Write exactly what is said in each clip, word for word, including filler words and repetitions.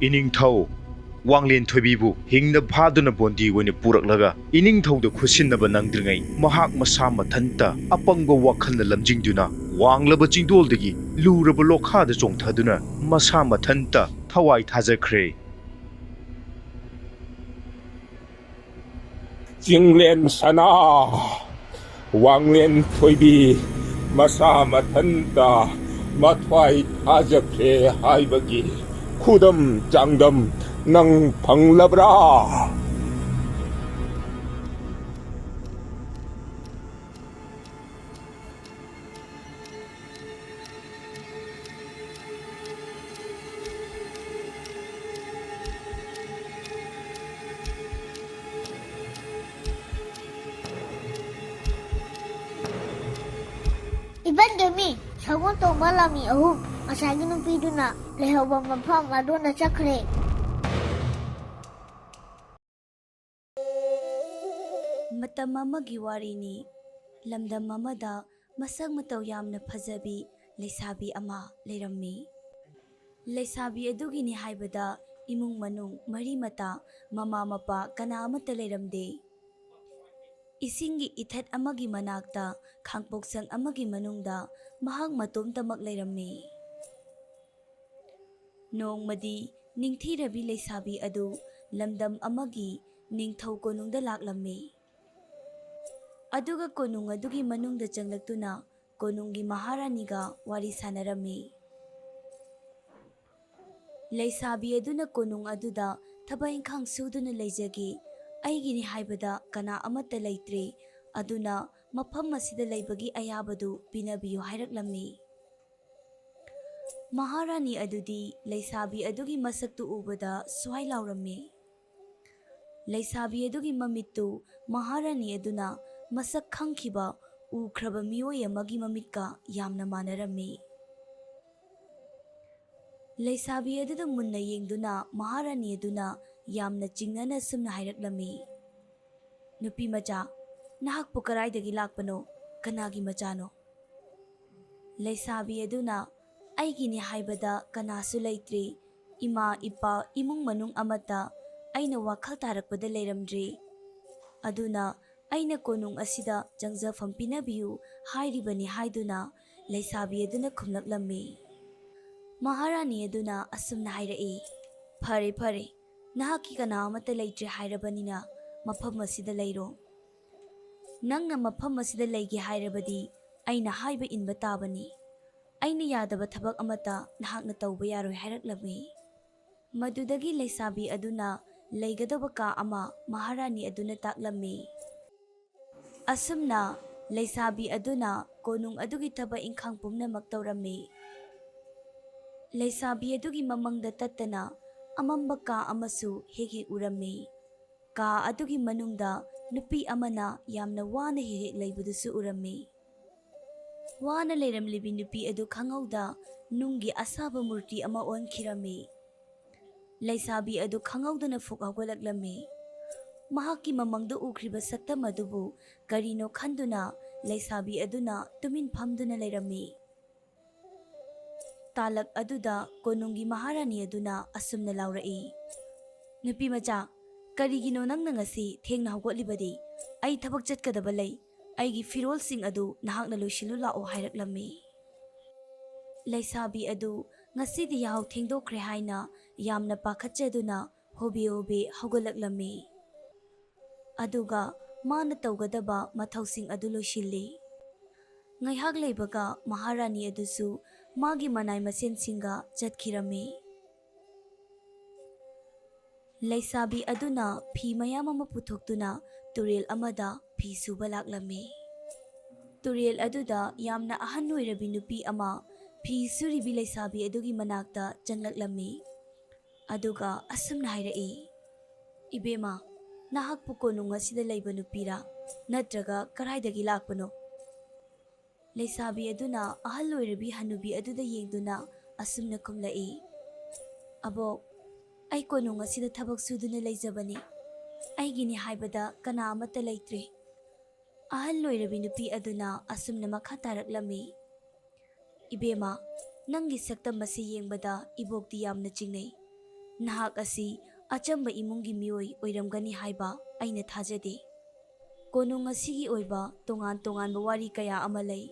ꯏꯅꯤꯡꯊꯧ ꯋꯥꯡꯂꯦꯟ ꯊꯣꯏꯕꯤꯕꯨ ꯍꯤꯡꯅ ꯐꯥꯗꯨꯅ ꯕꯣꯟꯗꯤ ꯑꯣꯏꯅ ꯄꯨꯔꯛꯂꯒ ꯏꯅꯤꯡꯊꯧꯗ ꯈꯨꯠꯁꯤꯟꯅꯕ ꯅꯪꯗ꯭ꯔꯤꯉꯩ ꯃꯍꯥꯛ ꯃꯁꯥ ꯃꯊꯟꯇ ꯑꯄꯪꯕ ꯋꯥꯈꯜꯅ ꯂꯝꯖꯤꯡꯗꯨꯅ ꯋꯥꯡꯂꯕ ꯆꯤꯡꯗꯣꯜꯗꯒꯤ ꯂꯨꯔꯕ ꯂꯣꯛꯈꯥꯗ ꯆꯣꯡꯊꯗꯨꯅ ꯃꯁꯥ ꯃꯊꯟꯇ ꯊꯋꯥꯏ ꯊꯥꯖꯈ꯭ꯔꯦ꯫ ꯆꯤꯡꯂꯦꯟ ꯁꯅꯥ, ꯋꯥꯡꯂꯦꯟ ꯊꯣꯏꯕꯤ ꯃꯁꯥ ꯃꯊꯟꯇ ꯃꯊ꯭ꯋꯥꯏ ꯊꯥꯖꯈ꯭ꯔꯦ ꯍꯥꯏꯕꯒꯤ ꯈꯨꯗꯝ ꯆꯥꯡꯗꯝ ꯅꯪ ꯐꯪꯂꯕ꯭ꯔꯥ? ꯏꯕꯟꯗꯣꯃꯤ, ꯁꯒꯣꯜ ꯇꯣꯡꯕ ꯂꯥꯃꯤ ꯑꯍꯨꯝ ꯉꯁꯥꯏꯒꯤ ꯅꯨꯄꯤꯗꯨꯅ ꯂꯩꯍꯧꯕ ꯃꯐꯝ ꯑꯗꯨꯅ ꯆꯠꯈ꯭ꯔꯦ꯫ ꯃꯇꯝ ꯑꯃꯒꯤ ꯋꯥꯔꯤꯅꯤ꯫ ꯂꯝꯗꯝ ꯑꯃꯗ ꯃꯁꯛ ꯃꯇꯧ ꯌꯥꯝꯅ ꯐꯖꯕꯤ ꯂꯩꯁꯥꯕꯤ ꯑꯃ ꯂꯩꯔꯝꯃꯤ꯫ ꯂꯩꯁꯥꯕꯤ ꯑꯗꯨꯒꯤꯅꯤ ꯍꯥꯏꯕꯗ ꯏꯃꯨꯡ ꯃꯅꯨꯡ, ꯃꯔꯤ ꯃꯇꯥ, ꯃꯃꯥ ꯃꯄꯥ ꯀꯅꯥ ꯑꯃꯠꯇ ꯂꯩꯔꯝꯗꯦ꯫ ꯏꯁꯤꯡꯒꯤ ꯏꯊꯠ ꯑꯃꯒꯤ ꯃꯅꯥꯛꯇ ꯈꯥꯡꯄꯣꯛꯁꯪ ꯑꯃꯒꯤ ꯃꯅꯨꯡꯗ ꯃꯍꯥꯛ ꯃꯇꯣꯝꯇꯃꯛ ꯂꯩꯔꯝꯃꯤ꯫ ꯅꯣꯡꯃꯗꯤ ꯅꯤꯡꯊꯤꯔꯕꯤ ꯂꯩꯁꯥꯕꯤ ꯑꯗꯨ ꯂꯝꯗꯝ ꯑꯃꯒꯤ ꯅꯤꯡꯊꯧ ꯀꯣꯅꯨꯡꯗ ꯂꯥꯛꯂꯝꯃꯤ꯫ ꯑꯗꯨꯒ ꯀꯣꯅꯨꯡ ꯑꯗꯨꯒꯤ ꯃꯅꯨꯡꯗ ꯆꯪꯂꯛꯇꯨꯅ ꯀꯣꯅꯨꯡꯒꯤ ꯃꯍꯥꯔꯥꯅꯤꯒ ꯋꯥꯔꯤ ꯁꯥꯟꯅꯔꯝꯃꯤ꯫ ꯂꯩꯁꯥꯕꯤ ꯑꯗꯨꯅ ꯀꯣꯅꯨꯡ ꯑꯗꯨꯗ ꯊꯕꯛ ꯏꯪꯈꯥꯡ ꯁꯨꯗꯨꯅ ꯂꯩꯖꯒꯦ, ꯑꯩꯒꯤꯅꯤ ꯍꯥꯏꯕꯗ ꯀꯅꯥ ꯑꯃꯠꯇ ꯂꯩꯇ꯭ꯔꯦ, ꯑꯗꯨꯅ ꯃꯐꯝ ꯑꯁꯤꯗ ꯂꯩꯕꯒꯤ ꯑꯌꯥꯕꯗꯨ ꯄꯤꯅꯕꯤꯌꯨ ꯍꯥꯏꯔꯛꯂꯝꯃꯤ꯫ ꯃꯍꯥꯔꯥꯅꯤ ꯑꯗꯨꯗꯤ ꯂꯩꯁꯥꯕꯤ ꯑꯗꯨꯒꯤ ꯃꯁꯛꯇꯨ ꯎꯕꯗ ꯁ꯭ꯋꯥꯏ ꯂꯥꯎꯔꯝꯃꯤ꯫ ꯂꯩꯁꯥꯕꯤ ꯑꯗꯨꯒꯤ ꯃꯃꯤꯠꯇꯨ ꯃꯍꯥꯔꯥꯅꯤ ꯑꯗꯨꯅ ꯃꯁꯛ ꯈꯪꯈꯤꯕ ꯎꯈ꯭ꯔꯕ ꯃꯤꯑꯣꯏ ꯑꯃꯒꯤ ꯃꯃꯤꯠꯀ ꯌꯥꯝꯅ ꯃꯥꯟꯅꯔꯝꯃꯤ꯫ ꯂꯩꯁꯥꯕꯤ ꯑꯗꯨꯗ ꯃꯨꯟꯅ ꯌꯦꯡꯗꯨꯅ ꯃꯍꯥꯔꯥꯅꯤ ꯑꯗꯨꯅ ꯌꯥꯝꯅ ꯆꯤꯡꯅꯅ ꯁꯨꯝꯅ ꯍꯥꯏꯔꯛꯂꯝꯃꯤ, "ꯅꯨꯄꯤ ꯃꯆꯥ, ꯅꯍꯥꯛꯄꯨ ꯀꯗꯥꯏꯗꯒꯤ ꯂꯥꯛꯄꯅꯣ? ꯀꯅꯥꯒꯤ ꯃꯆꯥꯅꯣ?" ꯂꯩꯁꯥꯕꯤ ꯑꯗꯨꯅ, "ꯑꯩꯒꯤꯅꯤ ꯍꯥꯏꯕꯗ ꯀꯅꯥꯁꯨ ꯂꯩꯇ꯭ꯔꯤ, ꯏꯃꯥ ꯏꯄꯥ ꯏꯃꯨꯡ ꯃꯅꯨꯡ ꯑꯃꯠꯇ ꯑꯩꯅ ꯋꯥꯈꯜ ꯇꯥꯔꯛꯄꯗ ꯂꯩꯔꯝꯗ꯭ꯔꯦ꯫ ꯑꯗꯨꯅ ꯑꯩꯅ ꯀꯣꯅꯨꯡ ꯑꯁꯤꯗ ꯆꯪꯖꯐꯝ ꯄꯤꯅꯕꯤꯌꯨ ꯍꯥꯏꯔꯤꯕꯅꯤ ꯍꯥꯏꯗꯨꯅ ꯂꯩꯁꯥꯕꯤ ꯑꯗꯨꯅ ꯈꯨꯝꯂꯛꯂꯝꯃꯤ꯫ ꯃꯍꯥꯔꯥꯅꯤ ꯑꯗꯨꯅ ꯑꯁꯨꯝꯅ ꯍꯥꯏꯔꯛꯏ, "ꯐꯔꯦ, ꯐꯔꯦ, ꯅꯍꯥꯛꯀꯤ ꯀꯅꯥ ꯑꯃꯠꯇ ꯂꯩꯇ꯭ꯔꯦ ꯍꯥꯏꯔꯕꯅꯤꯅ ꯃꯐꯝ ꯑꯁꯤꯗ ꯂꯩꯔꯣ꯫ ꯅꯪꯅ ꯃꯐꯝ ꯑꯁꯤꯗ ꯂꯩꯒꯦ ꯍꯥꯏꯔꯕꯗꯤ ꯑꯩꯅ ꯍꯥꯏꯕ ꯏꯟꯕ ꯇꯥꯕꯅꯤ꯫ ꯑꯩꯅ ꯌꯥꯗꯕ ꯊꯕꯛ ꯑꯃꯠꯇ ꯅꯍꯥꯛꯅ ꯇꯧꯕ ꯌꯥꯔꯣꯏ" ꯍꯥꯏꯔꯛꯂꯝꯃꯤ꯫ ꯃꯗꯨꯗꯒꯤ ꯂꯩꯁꯥꯕꯤ ꯑꯗꯨꯅ ꯂꯩꯒꯗꯕ ꯀꯥ ꯑꯃ ꯃꯍꯥꯔꯥꯅꯤ ꯑꯗꯨꯅ ꯇꯥꯛꯂꯝꯃꯤ꯫ ꯑꯁꯨꯝꯅ ꯂꯩꯁꯥꯕꯤ ꯑꯗꯨꯅ ꯀꯣꯅꯨꯡ ꯑꯗꯨꯒꯤ ꯊꯕꯛ ꯏꯪꯈꯥꯡ ꯄꯨꯝꯅꯃꯛ ꯇꯧꯔꯝꯃꯤ꯫ ꯂꯩꯁꯥꯕꯤ ꯑꯗꯨꯒꯤ ꯃꯃꯪꯗ ꯇꯠꯇꯅ ꯑꯃꯝꯕ ꯀꯥ ꯑꯃꯁꯨ ꯍꯦꯛ ꯍꯦꯛ ꯎꯔꯝꯃꯤ꯫ ꯀꯥ ꯑꯗꯨꯒꯤ ꯃꯅꯨꯡꯗ ꯅꯨꯄꯤ ꯑꯃꯅ ꯌꯥꯝꯅ ꯋꯥꯅ ꯍꯦꯛ ꯍꯦꯛ ꯂꯩꯕꯗꯨꯁꯨ ꯎꯔꯝꯃꯤ꯫ ꯋꯥꯅ ꯂꯩꯔꯝꯂꯤꯕꯤ ꯅꯨꯄꯤ ꯑꯗꯨ ꯈꯪꯍꯧꯗ ꯅꯨꯡꯒꯤ ꯑꯁꯥꯕ ꯃꯨꯔꯇꯤ ꯑꯃ ꯑꯣꯟꯈꯤꯔꯝꯃꯤ꯫ ꯂꯩꯁꯥꯕꯤ ꯑꯗꯨ ꯈꯪꯍꯧꯗꯅ ꯐꯨꯛ ꯍꯧꯒꯠꯂꯛꯂꯝꯃꯤ꯫ ꯃꯍꯥꯛꯀꯤ ꯃꯃꯪꯗ ꯎꯈ꯭ꯔꯤꯕ ꯁꯛꯇꯝ ꯑꯗꯨꯕꯨ ꯀꯔꯤꯅꯣ ꯈꯟꯗꯨꯅ ꯂꯩꯁꯥꯕꯤ ꯑꯗꯨꯅ ꯇꯨꯃꯤꯟ ꯐꯝꯗꯨꯅ ꯂꯩꯔꯝꯃꯤ꯫ ꯇꯥꯂꯛ ꯑꯗꯨꯗ ꯀꯣꯅꯨꯡꯒꯤ ꯃꯍꯥꯔꯥꯅꯤ ꯑꯗꯨꯅ ꯑꯁꯨꯝꯅ ꯂꯥꯎꯔꯛꯏ, "ꯅꯨꯄꯤ ꯃꯆꯥ, ꯀꯔꯤꯒꯤꯅꯣ ꯅꯪꯅ ꯉꯁꯤ ꯊꯦꯡꯅ ꯍꯧꯒꯠꯂꯤꯕꯗꯤ? ꯑꯩ ꯊꯕꯛ ꯆꯠꯀꯗꯕ ꯂꯩ꯫ ꯑꯩꯒꯤ ꯐꯤꯔꯣꯜꯁꯤꯡ ꯑꯗꯨ ꯅꯍꯥꯛꯅ ꯂꯣꯏꯁꯤꯜꯂꯨ ꯂꯥꯛꯑꯣ" ꯍꯥꯏꯔꯛꯂꯝꯃꯤ꯫ ꯂꯩꯁꯥꯕꯤ ꯑꯗꯨ ꯉꯁꯤꯗꯤ ꯌꯥꯍꯧ ꯊꯦꯡꯗꯣꯛꯈ꯭ꯔꯦ ꯍꯥꯏꯅ ꯌꯥꯝꯅ ꯄꯥꯈꯠꯆꯗꯨꯅ ꯍꯣꯕꯦ ꯍꯣꯕꯦ ꯍꯧꯒꯠꯂꯛꯂꯝꯃꯤ꯫ ꯑꯗꯨꯒ ꯃꯥꯅ ꯇꯧꯒꯗꯕ ꯃꯊꯧꯁꯤꯡ ꯑꯗꯨ ꯂꯣꯏꯁꯤꯜꯂꯤ꯫ ꯉꯥꯏꯍꯥꯛ ꯂꯩꯕꯒ ꯃꯍꯥꯔꯥꯅꯤ ꯑꯗꯨꯁꯨ ꯃꯥꯒꯤ ꯃꯅꯥꯏ ꯃꯁꯦꯟꯁꯤꯡꯒ ꯆꯠꯈꯤꯔꯝꯃꯤ꯫ ꯂꯩꯁꯥꯕꯤ ꯑꯗꯨꯅ ꯐꯤ ꯃꯌꯥꯝ ꯑꯃ ꯄꯨꯊꯣꯛꯇꯨꯅ ꯇꯨꯔꯦꯜ ꯑꯃꯗ ꯐꯤ ꯁꯨꯕ ꯂꯥꯛꯂꯝꯃꯤ꯫ ꯇꯨꯔꯦꯜ ꯑꯗꯨꯗ ꯌꯥꯝꯅ ꯑꯍꯟ ꯑꯣꯏꯔꯕꯤ ꯅꯨꯄꯤ ꯑꯃ ꯐꯤ ꯁꯨꯔꯤꯕꯤ ꯂꯩꯁꯥꯕꯤ ꯑꯗꯨꯒꯤ ꯃꯅꯥꯛꯇ ꯆꯪꯂꯛꯂꯝꯃꯤ꯫ ꯑꯗꯨꯒ ꯑꯁꯨꯝꯅ ꯍꯥꯏꯔꯛꯏ, "ꯏꯕꯦꯝꯃ, ꯅꯍꯥꯛꯄꯨ ꯀꯣꯅꯨꯡ ꯑꯁꯤꯗ ꯂꯩꯕ ꯅꯨꯄꯤꯔꯥ? ꯅꯠꯇ꯭ꯔꯒ ꯀꯗꯥꯏꯗꯒꯤ ꯂꯥꯛꯄꯅꯣ?" ꯂꯩꯁꯥꯕꯤ ꯑꯗꯨꯅ ꯑꯍꯜ ꯑꯣꯏꯔꯕꯤ ꯍꯅꯨꯕꯤ ꯑꯗꯨꯗ ꯌꯦꯡꯗꯨꯅ ꯑꯁꯨꯝꯅ ꯈꯨꯝꯂꯛꯏ, "ꯑꯕꯣꯛ, ꯑꯩ ꯀꯣꯅꯨꯡ ꯑꯁꯤꯗ ꯊꯕꯛ ꯁꯨꯗꯨꯅ ꯂꯩꯖꯕꯅꯤ꯫ ꯑꯩꯒꯤꯅꯤ ꯍꯥꯏꯕꯗ ꯀꯅꯥ ꯑꯃꯠꯇ ꯂꯩꯇ꯭ꯔꯦ꯫" ꯑꯍꯜ ꯑꯣꯏꯔꯕꯤ ꯅꯨꯄꯤ ꯑꯗꯨꯅ ꯑꯁꯨꯝꯅ ꯃꯈꯥ ꯇꯥꯔꯛꯂꯝꯃꯤ, "ꯏꯕꯦꯝꯃ, ꯅꯪꯒꯤ ꯁꯛꯇꯝ ꯑꯁꯤ ꯌꯦꯡꯕꯗ ꯏꯕꯣꯛꯇꯤ ꯌꯥꯝꯅ ꯆꯤꯡꯅꯩ꯫ ꯅꯍꯥꯛ ꯑꯁꯤ ꯑꯆꯝꯕ ꯏꯃꯨꯡꯒꯤ ꯃꯤꯑꯣꯏ ꯑꯣꯏꯔꯝꯒꯅꯤ ꯍꯥꯏꯕ ꯑꯩꯅ ꯊꯥꯖꯗꯦ꯫ ꯀꯣꯅꯨꯡ ꯑꯁꯤꯒꯤ ꯑꯣꯏꯕ ꯇꯣꯉꯥꯟ ꯇꯣꯉꯥꯟꯕ ꯋꯥꯔꯤ ꯀꯌꯥ ꯑꯃ ꯂꯩ꯫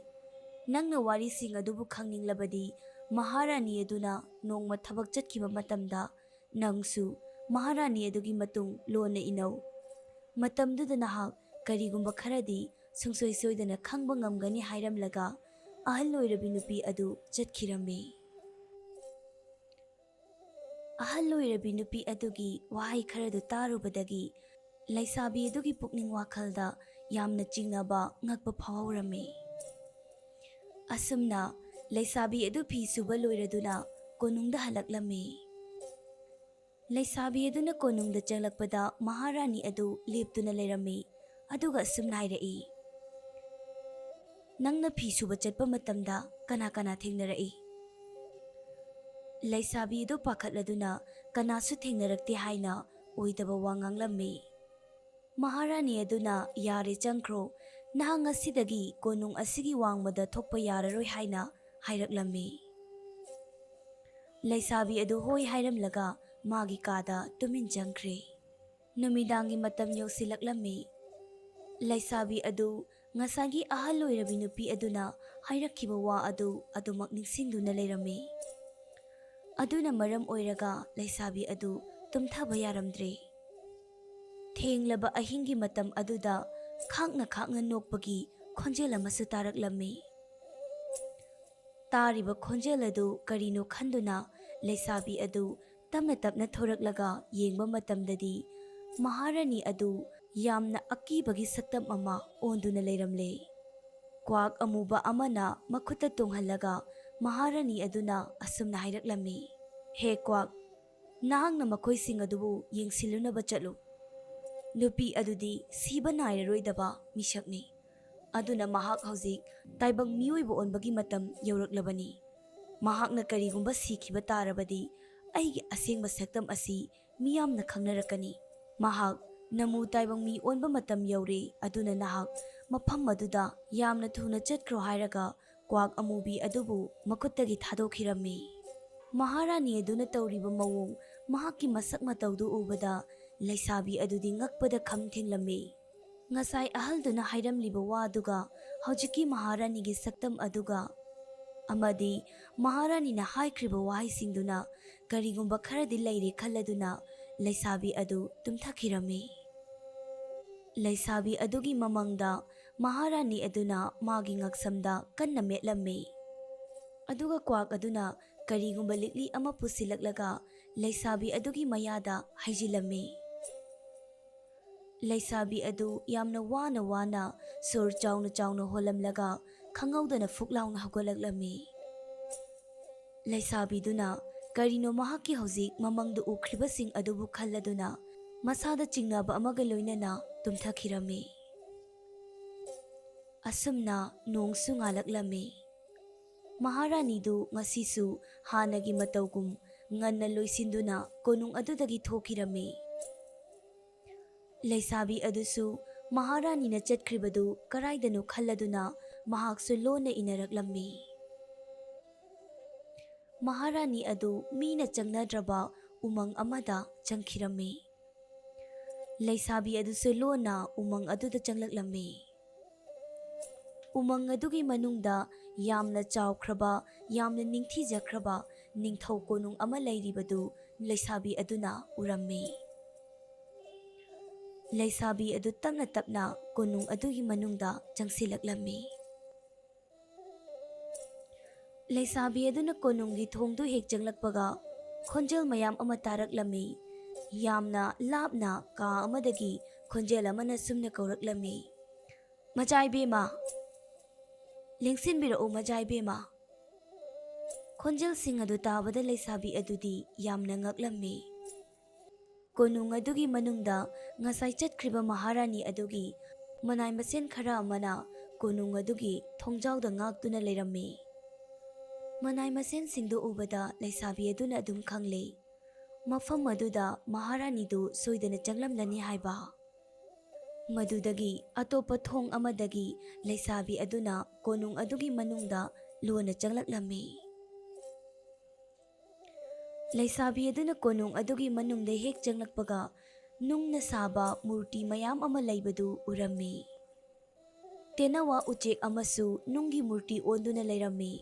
ꯅꯪꯅ ꯋꯥꯔꯤꯁꯤꯡ ꯑꯗꯨꯕꯨ ꯈꯪꯅꯤꯡꯂꯕꯗꯤ, ꯃꯍꯥꯔꯥꯅꯤ ꯑꯗꯨꯅ ꯅꯣꯡꯃ ꯊꯕꯛ ꯆꯠꯈꯤꯕ ꯃꯇꯝꯗ ꯅꯪꯁꯨ ꯃꯍꯥꯔꯥꯅꯤ ꯑꯗꯨꯒꯤ ꯃꯇꯨꯡ ꯂꯣꯟꯅ ꯏꯅꯧ꯫ ꯃꯇꯝꯗꯨꯗ ꯅꯍꯥꯛ ꯀꯔꯤꯒꯨꯝꯕ ꯈꯔꯗꯤ ꯁꯨꯡꯁꯣꯏ ꯁꯣꯏꯗꯅ ꯈꯪꯕ ꯉꯝꯒꯅꯤ ꯍꯥꯏꯔꯝꯂꯒ, ꯑꯍꯜ ꯑꯣꯏꯔꯕꯤ ꯅꯨꯄꯤ ꯑꯗꯨ ꯆꯠꯈꯤꯔꯝꯃꯤ꯫ ꯑꯍꯜ ꯑꯣꯏꯔꯕꯤ ꯅꯨꯄꯤ ꯑꯗꯨꯒꯤ ꯋꯥꯍꯩ ꯈꯔꯗꯨ ꯇꯥꯔꯨꯕꯗꯒꯤ ꯂꯩꯁꯥꯕꯤ ꯑꯗꯨꯒꯤ ꯄꯨꯛꯅꯤꯡ ꯋꯥꯈꯜꯗ ꯌꯥꯝꯅ ꯆꯤꯡꯅꯕ, ꯉꯛꯄ ꯐꯥꯎꯍꯧꯔꯝꯃꯤ꯫ ꯑꯁꯨꯝꯅ ꯂꯩꯁꯥꯕꯤ ꯑꯗꯨ ꯐꯤ ꯁꯨꯕ ꯂꯣꯏꯔꯗꯨꯅ ꯀꯣꯅꯨꯡꯗ ꯍꯜꯂꯛꯂꯝꯃꯤ꯫ ꯂꯩꯁꯥꯕꯤ ꯑꯗꯨꯅ ꯀꯣꯅꯨꯡꯗ ꯆꯪꯂꯛꯄꯗ ꯃꯍꯥꯔꯥꯅꯤ ꯑꯗꯨ ꯂꯦꯞꯇꯨꯅ ꯂꯩꯔꯝꯃꯤ꯫ ꯑꯗꯨꯒ ꯑꯁꯨꯝꯅ ꯍꯥꯏꯔꯛꯏ, "ꯅꯪꯅ ꯐꯤ ꯁꯨꯕ ꯆꯠꯄ ꯃꯇꯝꯗ ꯀꯅꯥ ꯀꯅꯥ ꯊꯦꯡꯅꯔꯛꯏ?" ꯂꯩꯁꯥꯕꯤ ꯑꯗꯨ ꯄꯥꯈꯠꯂꯗꯨꯅ ꯀꯅꯥꯁꯨ ꯊꯦꯡꯅꯔꯛꯇꯦ ꯍꯥꯏꯅ ꯑꯣꯏꯗꯕ ꯋꯥ ꯉꯥꯡꯂꯝꯃꯤ꯫ ꯃꯍꯥꯔꯥꯅꯤ ꯑꯗꯨꯅ, "ꯌꯥꯔꯦ, ꯆꯪꯈ꯭ꯔꯣ, ꯅꯍꯥꯛ ꯉꯁꯤꯗꯒꯤ ꯀꯣꯅꯨꯡ ꯑꯁꯤꯒꯤ ꯋꯥꯡꯃꯗ ꯊꯣꯛꯄ ꯌꯥꯔꯔꯣꯏ" ꯍꯥꯏꯅ ꯍꯥꯏꯔꯛꯂꯝꯃꯤ꯫ ꯂꯩꯁꯥꯕꯤ ꯑꯗꯨ ꯍꯣꯏ ꯍꯥꯏꯔꯝꯂꯒ ꯃꯥꯒꯤ ꯀꯥꯗ ꯇꯨꯃꯤꯟ ꯆꯪꯈ꯭ꯔꯦ꯫ ꯅꯨꯃꯤꯗꯥꯡꯒꯤ ꯃꯇꯝ ꯌꯧꯁꯤꯜꯂꯛꯂꯝꯃꯤ꯫ ꯂꯩꯁꯥꯕꯤ ꯑꯗꯨ ꯉꯁꯥꯏꯒꯤ ꯑꯍꯜ ꯑꯣꯏꯔꯕꯤ ꯅꯨꯄꯤ ꯑꯗꯨꯅ ꯍꯥꯏꯔꯛꯈꯤꯕ ꯋꯥ ꯑꯗꯨ ꯑꯗꯨꯃꯛ ꯅꯤꯡꯁꯤꯡꯗꯨꯅ ꯂꯩꯔꯝꯃꯤ꯫ ꯑꯗꯨꯅ ꯃꯔꯝ ꯑꯣꯏꯔꯒ ꯂꯩꯁꯥꯕꯤ ꯑꯗꯨ ꯇꯨꯝꯊꯕ ꯌꯥꯔꯝꯗ꯭ꯔꯦ꯫ ꯊꯦꯡꯂꯕ ꯑꯍꯤꯡꯒꯤ ꯃꯇꯝ ꯑꯗꯨꯗ ꯈꯥꯛꯅ ꯈꯥꯛꯅ ꯅꯣꯛꯄꯒꯤ ꯈꯣꯟꯖꯦꯜ ꯑꯃꯁꯨ ꯇꯥꯔꯛꯂꯝꯃꯤ꯫ ꯇꯥꯔꯤꯕ ꯈꯣꯟꯖꯦꯜ ꯑꯗꯨ ꯀꯔꯤꯅꯣ ꯈꯟꯗꯨꯅ ꯂꯩꯁꯥꯕꯤ ꯑꯗꯨ ꯇꯞꯅ ꯇꯞꯅ ꯊꯣꯔꯛꯂꯒ ꯌꯦꯡꯕ ꯃꯇꯝꯗꯗꯤ ꯃꯍꯥꯔꯥꯅꯤ ꯑꯗꯨ ꯌꯥꯝꯅ ꯑꯀꯤꯕꯒꯤ ꯁꯛꯇꯝ ꯑꯃ ꯑꯣꯟꯗꯨꯅ ꯂꯩꯔꯝꯂꯦ꯫ ꯀ꯭ꯋꯥꯛ ꯑꯃꯨꯕ ꯑꯃꯅ ꯃꯈꯨꯠꯇ ꯇꯣꯡꯍꯜꯂꯒ ꯃꯍꯥꯔꯥꯅꯤ ꯑꯗꯨꯅ ꯑꯁꯨꯝꯅ ꯍꯥꯏꯔꯛꯂꯝꯃꯤ, "ꯍꯦ ꯀ꯭ꯋꯥꯛ, ꯅꯍꯥꯛꯅ ꯃꯈꯣꯏꯁꯤꯡ ꯑꯗꯨꯕꯨ ꯌꯦꯡꯁꯤꯜꯂꯨꯅꯕ ꯆꯠꯂꯨ꯫ ꯅꯨꯄꯤ ꯑꯗꯨꯗꯤ ꯁꯤꯕ ꯅꯥꯏꯔꯔꯣꯏꯗꯕ ꯃꯤꯁꯛꯅꯤ꯫ ꯑꯗꯨꯅ ꯃꯍꯥꯛ ꯍꯧꯖꯤꯛ ꯇꯥꯏꯕꯪ ꯃꯤꯑꯣꯏꯕ ꯑꯣꯟꯕꯒꯤ ꯃꯇꯝ ꯌꯧꯔꯛꯂꯕꯅꯤ꯫ ꯃꯍꯥꯛꯅ ꯀꯔꯤꯒꯨꯝꯕ ꯁꯤꯈꯤꯕ ꯇꯥꯔꯕꯗꯤ ꯑꯩꯒꯤ ꯑꯁꯦꯡꯕ ꯁꯛꯇꯝ ꯑꯁꯤ ꯃꯤꯌꯥꯝꯅ ꯈꯪꯅꯔꯛꯀꯅꯤ꯫ ꯃꯍꯥꯛ ꯅꯃꯨ ꯇꯥꯏꯕꯪ ꯃꯤ ꯑꯣꯟꯕ ꯃꯇꯝ ꯌꯧꯔꯦ, ꯑꯗꯨꯅ ꯅꯍꯥꯛ ꯃꯐꯝ ꯑꯗꯨꯗ ꯌꯥꯝꯅ ꯊꯨꯅ ꯆꯠꯈ꯭ꯔꯣ" ꯍꯥꯏꯔꯒ ꯀ꯭ꯋꯥꯛ ꯑꯃꯨꯕꯤ ꯑꯗꯨꯕꯨ ꯃꯈꯨꯠꯇꯒꯤ ꯊꯥꯗꯣꯛꯈꯤꯔꯝꯃꯤ꯫ ꯃꯍꯥꯔꯥꯅꯤ ꯑꯗꯨꯅ ꯇꯧꯔꯤꯕ ꯃꯑꯣꯡ, ꯃꯍꯥꯛꯀꯤ ꯃꯁꯛ ꯃꯇꯧꯗꯨ ꯎꯕꯗ ꯂꯩꯁꯥꯕꯤ ꯑꯗꯨꯗꯤ ꯉꯛꯄꯗ ꯈꯝ ꯊꯦꯡꯂꯝꯃꯤ꯫ ꯉꯁꯥꯏ ꯑꯍꯜꯗꯨꯅ ꯍꯥꯏꯔꯝꯂꯤꯕ ꯋꯥꯗꯨꯒ ꯍꯧꯖꯤꯛꯀꯤ ꯃꯍꯥꯔꯥꯅꯤꯒꯤ ꯁꯛꯇꯝ ꯑꯗꯨꯒ ꯑꯃꯗꯤ ꯃꯍꯥꯔꯥꯅꯤꯅ ꯍꯥꯏꯈ꯭ꯔꯤꯕ ꯋꯥꯍꯩꯁꯤꯡꯗꯨꯅ ꯀꯔꯤꯒꯨꯝꯕ ꯈꯔꯗꯤ ꯂꯩꯔꯦ ꯈꯜꯂꯗꯨꯅ ꯂꯩꯁꯥꯕꯤ ꯑꯗꯨ ꯇꯨꯝꯊꯈꯤꯔꯝꯃꯤ꯫ ꯂꯩꯁꯥꯕꯤ ꯑꯗꯨꯒꯤ ꯃꯃꯪꯗ ꯃꯍꯥꯔꯥꯅꯤ ꯑꯗꯨꯅ ꯃꯥꯒꯤ ꯉꯛꯁꯝꯗ ꯀꯟꯅ ꯃꯦꯠꯂꯝꯃꯤ꯫ ꯑꯗꯨꯒ ꯀ꯭ꯋꯥꯛ ꯑꯗꯨꯅ ꯀꯔꯤꯒꯨꯝꯕ ꯂꯤꯛꯂꯤ ꯑꯃ ꯄꯨꯁꯤꯜꯂꯛꯂꯒ ꯂꯩꯁꯥꯕꯤ ꯑꯗꯨꯒꯤ ꯃꯌꯥꯗ ꯍꯩꯖꯤꯜꯂꯝꯃꯤ꯫ ꯂꯩꯁꯥꯕꯤ ꯑꯗꯨ ꯌꯥꯝꯅ ꯋꯥꯅ ꯋꯥꯅ ꯁꯣꯔ ꯆꯥꯎꯅ ꯆꯥꯎꯅ ꯍꯣꯜꯂꯝꯂꯒ ꯈꯪꯍꯧꯗꯅ ꯐꯨꯛ ꯂꯥꯎꯅ ꯍꯧꯒꯠꯂꯛꯂꯝꯃꯤ꯫ ꯂꯩꯁꯥꯕꯤꯗꯨꯅ ꯀꯔꯤꯅꯣ ꯃꯍꯥꯛꯀꯤ ꯍꯧꯖꯤꯛ ꯃꯃꯪꯗ ꯎꯈ꯭ꯔꯤꯕꯁꯤꯡ ꯑꯗꯨꯕꯨ ꯈꯜꯂꯗꯨꯅ ꯃꯁꯥꯗ ꯆꯤꯡꯅꯕ ꯑꯃꯒ ꯂꯣꯏꯅꯅ ꯇꯨꯝꯊꯈꯤꯔꯝꯃꯤ꯫ ꯑꯁꯨꯝꯅ ꯅꯣꯡꯁꯨ ꯉꯥꯜꯂꯛꯂꯝꯃꯤ꯫ ꯃꯍꯥꯔꯥꯅꯤꯗꯨ ꯉꯁꯤꯁꯨ ꯍꯥꯟꯅꯒꯤ ꯃꯇꯧꯒꯨꯝ ꯉꯟꯅ ꯂꯣꯏꯁꯤꯟꯗꯨꯅ ꯀꯣꯅꯨꯡ ꯑꯗꯨꯗꯒꯤ ꯊꯣꯛꯈꯤꯔꯝꯃꯤ꯫ ꯂꯩꯁꯥꯕꯤ ꯑꯗꯨꯁꯨ ꯃꯍꯥꯔꯥꯅꯤꯅ ꯆꯠꯈ꯭ꯔꯤꯕꯗꯨ ꯀꯔꯥꯏꯗꯅꯣ ꯈꯜꯂꯗꯨꯅ ꯃꯍꯥꯛꯁꯨ ꯂꯣꯟꯅ ꯏꯟꯅꯔꯛꯂꯝꯃꯤ꯫ ꯃꯍꯥꯔꯥꯅꯤ ꯑꯗꯨ ꯃꯤꯅ ꯆꯪꯅꯗ꯭ꯔꯕ ꯎꯃꯪ ꯑꯃꯗ ꯆꯪꯈꯤꯔꯝꯃꯤ꯫ ꯂꯩꯁꯥꯕꯤ ꯑꯗꯨꯁꯨ ꯂꯣꯟꯅ ꯎꯃꯪ ꯑꯗꯨꯗ ꯆꯪꯂꯛꯂꯝꯃꯤ꯫ ꯎꯃꯪ ꯑꯗꯨꯒꯤ ꯃꯅꯨꯡꯗ ꯌꯥꯝꯅ ꯆꯥꯎꯈ꯭ꯔꯕ, ꯌꯥꯝꯅ ꯅꯤꯡꯊꯤꯖꯈ꯭ꯔꯕ ꯅꯤꯡꯊꯧ ꯀꯣꯅꯨꯡ ꯑꯃ ꯂꯩꯔꯤꯕꯗꯨ ꯂꯩꯁꯥꯕꯤ ꯑꯗꯨꯅ ꯎꯔꯝꯃꯤ꯫ ꯂꯩꯁꯥꯕꯤ ꯑꯗꯨ ꯇꯞꯅ ꯇꯞꯅ ꯀꯣꯅꯨꯡ ꯑꯗꯨꯒꯤ ꯃꯅꯨꯡꯗ ꯆꯪꯁꯤꯜꯂꯛꯂꯝꯃꯤ꯫ ꯂꯩꯁꯥꯕꯤ ꯑꯗꯨꯅ ꯀꯣꯅꯨꯡꯒꯤ ꯊꯣꯡꯗꯨ ꯍꯦꯛ ꯆꯪꯂꯛꯄꯒ ꯈꯣꯟꯖꯦꯜ ꯃꯌꯥꯝ ꯑꯃ ꯇꯥꯔꯛꯂꯝꯃꯤ꯫ ꯌꯥꯝꯅ ꯂꯥꯞꯅ ꯀꯥ ꯑꯃꯗꯒꯤ ꯈꯣꯟꯖꯦꯜ ꯑꯃꯅ ꯁꯨꯝꯅ ꯀꯧꯔꯛꯂꯝꯃꯤ, "ꯃꯆꯥ ꯏꯕꯦꯝꯃ, ꯂꯦꯡꯁꯤꯟꯕꯤꯔꯛꯎ, ꯃꯆꯥ ꯏꯕꯦꯝꯃ!" ꯈꯣꯟꯖꯦꯜꯁꯤꯡ ꯑꯗꯨ ꯇꯥꯕꯗ ꯂꯩꯁꯥꯕꯤ ꯑꯗꯨꯗꯤ ꯌꯥꯝꯅ ꯉꯛꯂꯝꯃꯤ꯫ ꯀꯣꯅꯨꯡ ꯑꯗꯨꯒꯤ ꯃꯅꯨꯡꯗ ꯉꯁꯥꯏ ꯆꯠꯈ꯭ꯔꯤꯕ ꯃꯍꯥꯔꯥꯅꯤ ꯑꯗꯨꯒꯤ ꯃꯅꯥꯏ ꯃꯁꯦꯟ ꯈꯔ ꯑꯃꯅ ꯀꯣꯅꯨꯡ ꯑꯗꯨꯒꯤ ꯊꯣꯡꯖꯥꯎꯗ ꯉꯥꯛꯇꯨꯅ ꯂꯩꯔꯝꯃꯤ꯫ ꯃꯅꯥꯏ ꯃꯁꯦꯟꯁꯤꯡꯗꯨ ꯎꯕꯗ ꯂꯩꯁꯥꯕꯤ ꯑꯗꯨꯅ ꯑꯗꯨꯝ ꯈꯪꯂꯦ, ꯃꯐꯝ ꯑꯗꯨꯗ ꯃꯍꯥꯔꯥꯅꯤꯗꯨ ꯁꯣꯏꯗꯅ ꯆꯪꯂꯝꯂꯅꯤ ꯍꯥꯏꯕ꯫ ꯃꯗꯨꯗꯒꯤ ꯑꯇꯣꯞꯄ ꯊꯣꯡ ꯑꯃꯗꯒꯤ ꯂꯩꯁꯥꯕꯤ ꯑꯗꯨꯅ ꯀꯣꯅꯨꯡ ꯑꯗꯨꯒꯤ ꯃꯅꯨꯡꯗ ꯂꯣꯟꯅ ꯆꯪꯂꯛꯂꯝꯃꯤ꯫ ꯂꯩꯁꯥꯕꯤ ꯑꯗꯨꯅ ꯀꯣꯅꯨꯡ ꯑꯗꯨꯒꯤ ꯃꯅꯨꯡꯗ ꯍꯦꯛ ꯆꯪꯂꯛꯄꯒ, ꯅꯨꯡꯅ ꯁꯥꯕ ꯃꯨꯔꯇꯤ ꯃꯌꯥꯝ ꯑꯃ ꯂꯩꯕꯗꯨ ꯎꯔꯝꯃꯤ꯫ ꯇꯦꯅꯋꯥ ꯎꯆꯦꯛ ꯑꯃꯁꯨ ꯅꯨꯡꯒꯤ ꯃꯨꯔꯇꯤ ꯑꯣꯟꯗꯨꯅ ꯂꯩꯔꯝꯃꯤ꯫